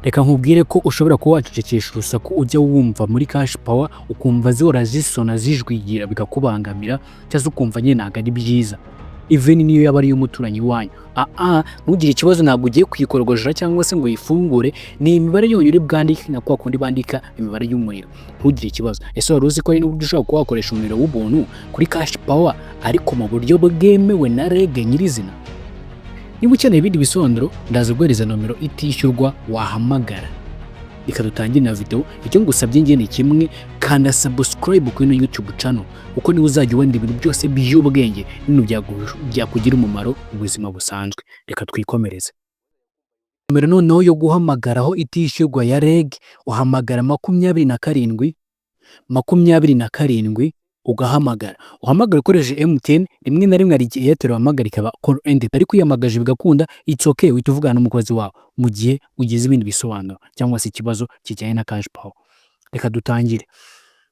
Reka nkubwire ko ushobora kuba wacecekesha urusaku ujya wumva muri cash power, ukumva zihora zisona zijwigira bikakubangamira, cyangwa se ukumva nyine ntabwo ari byiza, even niyo yaba ari iy'umuturanyi wanyu. Aa, ntugire ikibazo, ntabwo ugiye kuyikorogojora cyangwa se ngo uyifungure. Ni imibare yonyine uri bwandike nka kwa kundi bandika imibare y'umuriro. Ntugire ikibazo. Ese wari uzi ko hari n'uburyo ushobora kuba wakoresha umuriro w'ubuntu kuri cash power, ariko mu buryo bwemewe na REG nyirizina? Niba ukeneye ibindi bisobanuro, ndaza guhereza nomero itishyurwa wahamagara. Reka dutangire na video. Icyo ngusabye njye ni kimwe: kanda subscribe kuri ino YouTube channel, kuko niwe uzajya ubona ibintu byose by'ubwenge, ibintu byakugira umumaro mu buzima busanzwe. Reka twikomereze. Nomero noneho yo guhamagaraho itishyurwa ya REG, uhamagara 27 27, ugahamagara, uhamagara ukoresheje MTN. Rimwe na rimwe hari igihe Airtel uhamagara ikaba call ended, ariko uyihamagaje bigakunda. It's okay, uhita uvugana n'umukozi wawe mu gihe ugize ibindi bisobanuro cyangwa se ikibazo kijyanye na cash power. Reka dutangire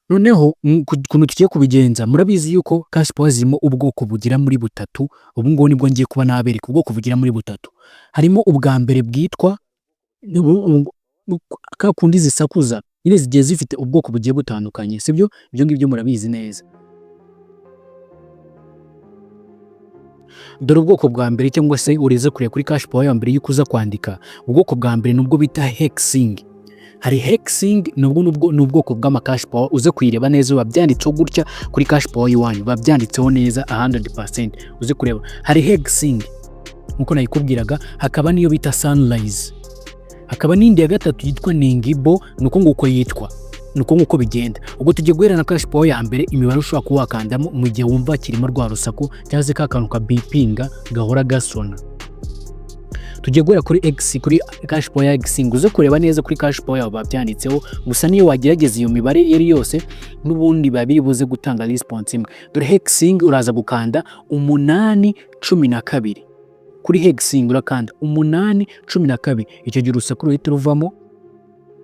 noneho ukuntu tugiye kubigenza. Murabizi yuko cash power zirimo ubwoko bugera muri butatu. Ubu ngubu nibwo ngiye kuba nabereka ubwoko bugera muri butatu. Harimo ubwa mbere bwitwa ka kundi zisakuza nyine, zigiye zifite ubwoko bugiye butandukanye, sibyo? Ibyo ngibyo murabizi neza. Dore ubwoko bwa mbere, cyangwa se ureze kureba kuri cash power ya mbere y'uko uza kwandika. Ubwoko bwa mbere nubwo bita hexing. Hari hexing, nubwo ni ubwoko bw'ama cash power. Uze kuyireba neza, biba byanditseho gutya kuri cash power y'iwanyu, biba byanditseho neza 100%. Uze kureba, hari hexing nkuko nayikubwiraga, hakaba n'iyo bita sunrise, hakaba n'indi ya gatatu yitwa ningibo. Nuko nguko yitwa, nuko nguko bigenda. Ubwo tugiye guhera na cash power ya mbere, imibare ushobora kuba wakandamo mu gihe wumva kirimo rwa rusaku cyangwa se ka kantu ka bipinga gahora gasona. Tugiye guhera kuri X, kuri cash power ya X. Ngo uze kureba neza kuri cash power yawe babyanditseho. Gusa niyo wagerageza iyo mibare iyo ari yose, n'ubundi biba biri buze gutanga response imwe. Dore hexing, uraza gukanda 8 12. Kuri hexing urakanda 8 12. Icyo gihe urusaku ruhita ruvamo.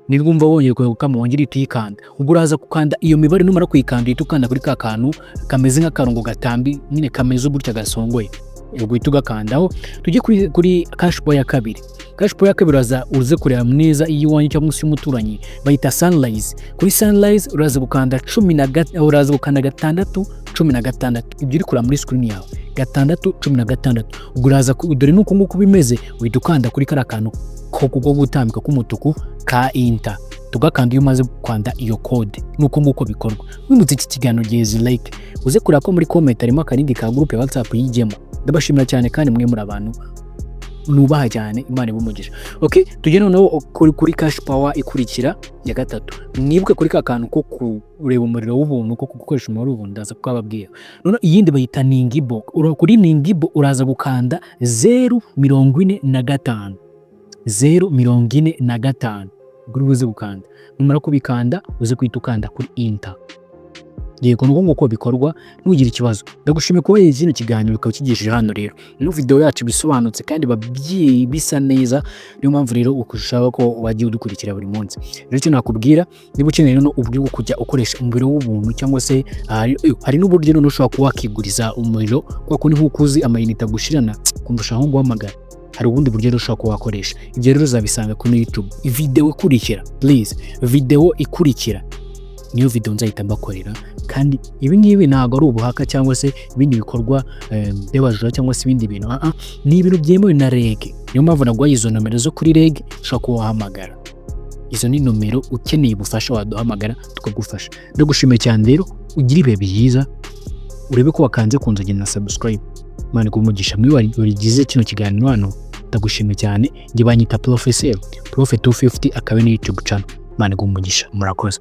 Nirwumva wongeye kugama, wongere uhite uyikanda. Ubwo uraza gukanda iyo mibare, numara kuyikanda uhita ukanda kuri ka kantu kameze nk'akarongo gatambi nyine, kameze gutya gasongoye, ubwo uhita ugakandaho. Tujye kuri cash power ya kabiri. Cash power ya kabiri, uraza uze kureba neza iy'iwanyu cyangwa se y'umuturanyi, bayita sunrise. Kuri sunrise uraza gukanda uraza gukanda 6 16. Ibyo uri kureba muri screen yawe, 6 16. Ubwo uraza dore nuko nguko bimeze, uhita ukanda kuri kariya kantu ko gutambika k'umutuku ka enter, tugakanda iyo umaze gukanda iyo code. Nuko nguko bikorwa. Wibutse iki kiganiro giheze like, uze kureba ko muri comment harimo akarindi ka group ya WhatsApp yigemo. Ndabashimira cyane kandi mwe muri abantu nubaha cyane, Imana ibe. Okay, tujye noneho kuri cash power ikurikira ya gatatu. Mwibuke kuri ka kantu ko kureba umuriro w'ubuntu, ko gukoresha umuriro w'ubuntu, ndaza kukababwira. Noneho iyindi bayita ningibo. Kuri ningibo uraza gukanda 0 45, 0 45. Ubwo uri buze gukanda, numara kubikanda uze guhita ukanda kuri enter. Yego, nuko nguko bikorwa. Ntugire ikibazo. Ndagushimiye kuba kino kiganiro ukaba ukigishije hano. Rero ino video yacu bisobanutse kandi bisa neza, niyo mpamvu rero ushaka ko wajya udukurikira buri munsi. Rero icyo nakubwira, niba ukeneye noneho uburyo bwo kujya ukoresha umuriro w'ubuntu, cyangwa se hari n'uburyo noneho ushobora kuba wakiguriza umuriro, kwa kundi nk'uko uzi amayinite agushirana ukumva ushaka nko guhamagara, hari ubundi buryo rero ushobora kuba wakoresha. Ibyo rero uzabisanga kuri YouTube. Video ikurikira, please, video ikurikira niyo video nzahita mbakorera. Kandi ibi ngibi ntabwo ari ubuhaka cyangwa se ibindi bikorwa by'abajura cyangwa se ibindi bintu. Ah, ah, ni ibintu byemewe na REG. Niyo mpamvu naguhaye izo nomero zo kuri REG ushobora kuba wahamagara. Izo ni nomero, ukeneye ubufasha waduhamagara tukagufasha. Ndagushimiye cyane rero, ugire ibihe byiza. Urebe ko wakanze ku nzogera na subscribe. Imana iguhe umugisha muri warigize kino kiganiro hano. Ndagushimiye cyane. Njye banyita Professor Prof 250, akaba ni YouTube channel. Imana iguhe umugisha, murakoze.